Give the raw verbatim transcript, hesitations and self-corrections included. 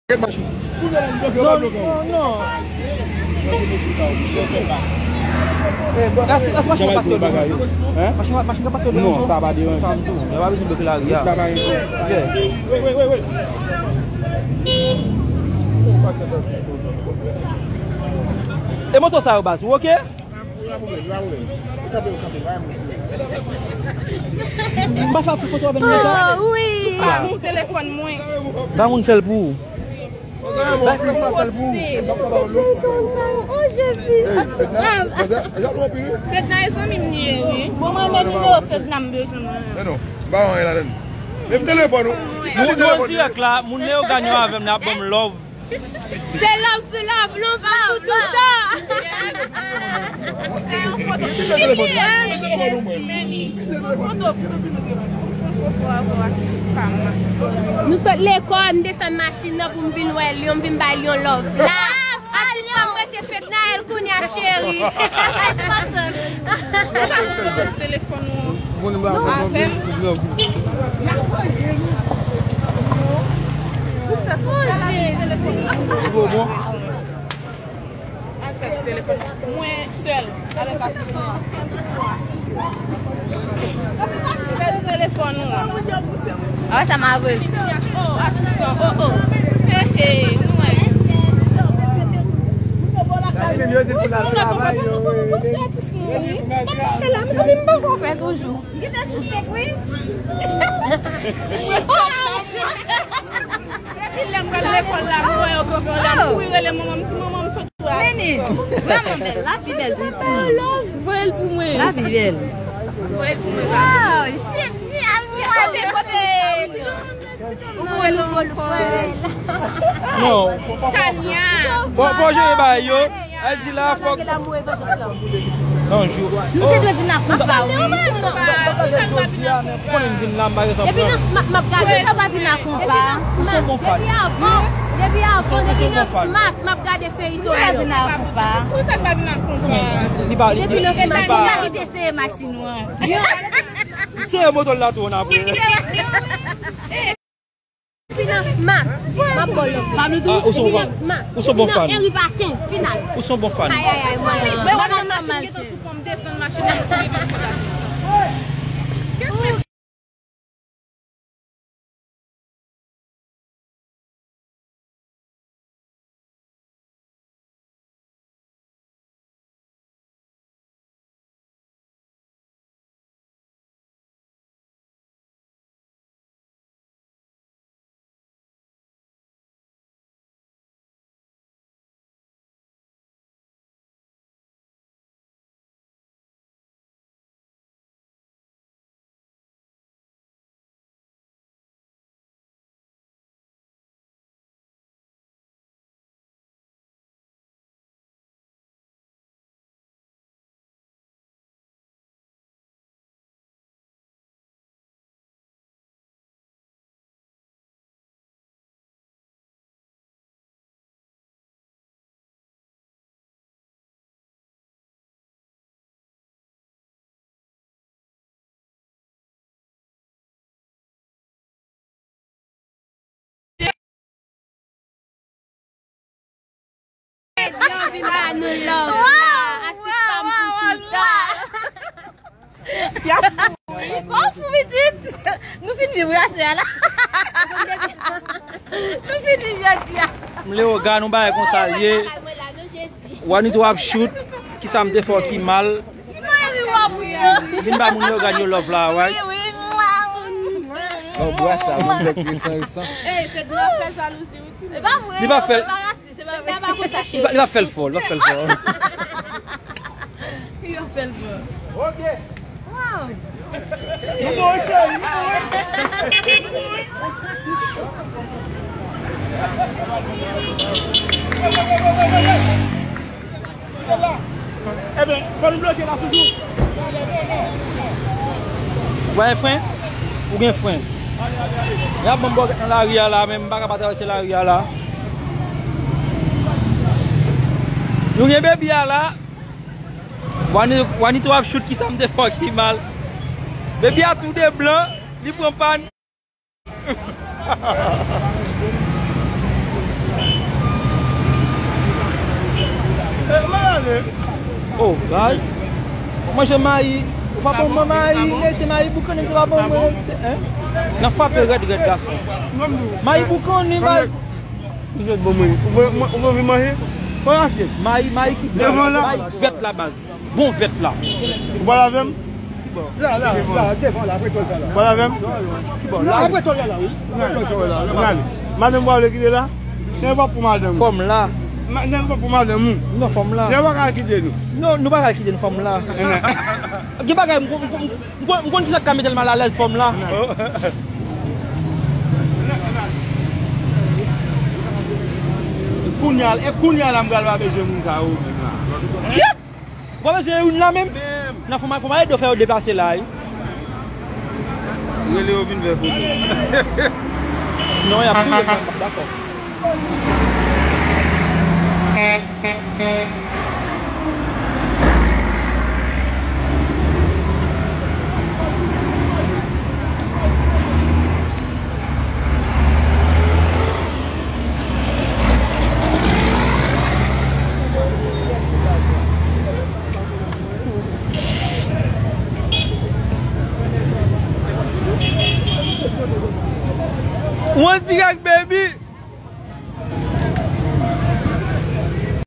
Kèt machin. Non, non, non. Èske, èske machin ka pase yo devan? Hein? Machin, machin ka pase yo devan? Non, sa pa deranje. Sa m di w, yo pa bezwen bloke lari a. Sa pa gen. Wi, wi, wi, wi. E moto sa yo, baz, ou oke? M pa fè ti foto avè nou sa. Oh, wi. Ba moun telefòn mwen. Ba moun fè l pou ou. Ba moun fè l pou ou. Oh, Jezi. Fedna e zanmi m li ye, wi. Bon, mwen men nimewo Fedna, m bezwen mwen. Men non, m pa wè anyen ladan. Men telefòn ou. Nou, nou an dirèk la, moun Leyogàn yo avè m, n ap ban m love. Se love sou love, love pou toutan. Fè yon foto. Fè yon foto. Nou sot lekòl, m desann machin nan pou m vin wè Lyon, m vin bay Lyon love la. Atis pa m rete Fednaelle kounye a, cheri. Foto sou telefòn ou. Moun ba. Non, avè m. Bon, bon. Aspè sou telefòn. Mwen sèl avèk asistan. Fè sou telefòn ou an. Ah, sa m avè l. Oh, asistan. Oh, oh. Hey, hey, nou wè. Wi, se yon lòt bagay, wi. Bon, se atis mwen, wi. Bon, se la, mezanmi, m poko fè toujou. M gentan sou sèk, wi. Depi lè m pral lekòl la, m wè yo kanpe la, m kouri rele manman m, m di, "Manman, m sot wè." Nini, vrèman bèl, la pi bèl pou ou. Voye l pou mwen. La pi bèl. Voye l pou mwen. Wow, shit, ni al mwen. Kote, kote. Ou voye l pou mwen. Non. Tania. Fò, fò jere bagay yo. Èl di la fòk. Non, jou. Nou te dwe vin ak konpa, wi. Jodi a, men konnen m vin la, m pa gen tan pran. Depi nan smat m ap gade. Poukisa w pa vin ak konpa? Ou se yon bon fan. Depi avan, depi avan, depi nan smat m ap gade feyton yo. Poukisa w pa vin ak konpa? Poukisa w pa vin ak konpa? Li pa, li, li pa. Li pa kite sere machin ou an. Sere moto l la tou, n apre. Finans mat, m ap ba w love. Ah, ou se yon bon fan. Ou se yon bon fan. Eri pa kenz, final. Ou se yon bon fan. Ay, ay, ay, mwen. Men w ap nan machin sou pon m desann machin nan, m kouri vin pou la. Yo vin ba nou love la. Atis pa m pou toutan. Bon, fou pitit. Nou fin viv wi aswè a la. Nou fin viv jodi a. M Leyogàn, yon bagay konsa l ye. Wanito ap chout. Kisa m te fè w ki mal? Vin ba moun Leyogàn yo love la, right? Oh, bwa sa, moun bèk resan, resan. Ey, Fedna fè jalouzi, wi, ti moun. Li pa fè l. Li pa, li pa fè l fò, li pa fè l fò. Li pa fè l fò. Ok. Wow. Ebyen, fò nou bloke la toujou. Ou pa gen fren? Ou gen fren. Y ap ban m bòkèt nan lari a la, men m pa ka pa travèse lari a la. Nou gen bebi a la. Wani, Wanito ap chout, kisa m te fè w ki mal. Bebi a tou de blan, li pran pàn. Oh, baz. Manje mayi. Ou pa ban mwen mayi, mesye, mayi boukannen, se pa ban mwen, hein? N ap frape rèd, rèd, gason. Mayi boukannen, baz. Ou sot bon, mwen. Ou vle, ou vle vin manje? Fò n achte. Mayi, mayi ki bèl. Devan la. Mayi vèt la, baz. Bon vèt la. Ou pale avè m? La, la, la, devan la, apre tòl sa la. Ou pale avè m? Non, apre tòl la, la, wi. Apre tòl sa la. Madanm ou pa vle kite la? Se pa pou madanm ou. Fò m la. Madanm pa pou madanm ou. Non, fò m la. Nèg pa ka kite nou. Non, nou pa ka kite nou, fò m la. Gen bagay, m, m, m, M konn, m konn ki sa k ka mete l malalèz, fò m la. Kounye a, e kounye a la m pral pa bezwen moun sa yo menm la. Kèt! Ou pa bezwen youn la menm? Nan fò m, fò m ale do fè yo deplase la, wi. Rele yo vin fè foto. Non, y ap touye m, m p ap dakò. Ou an dirèk, baby!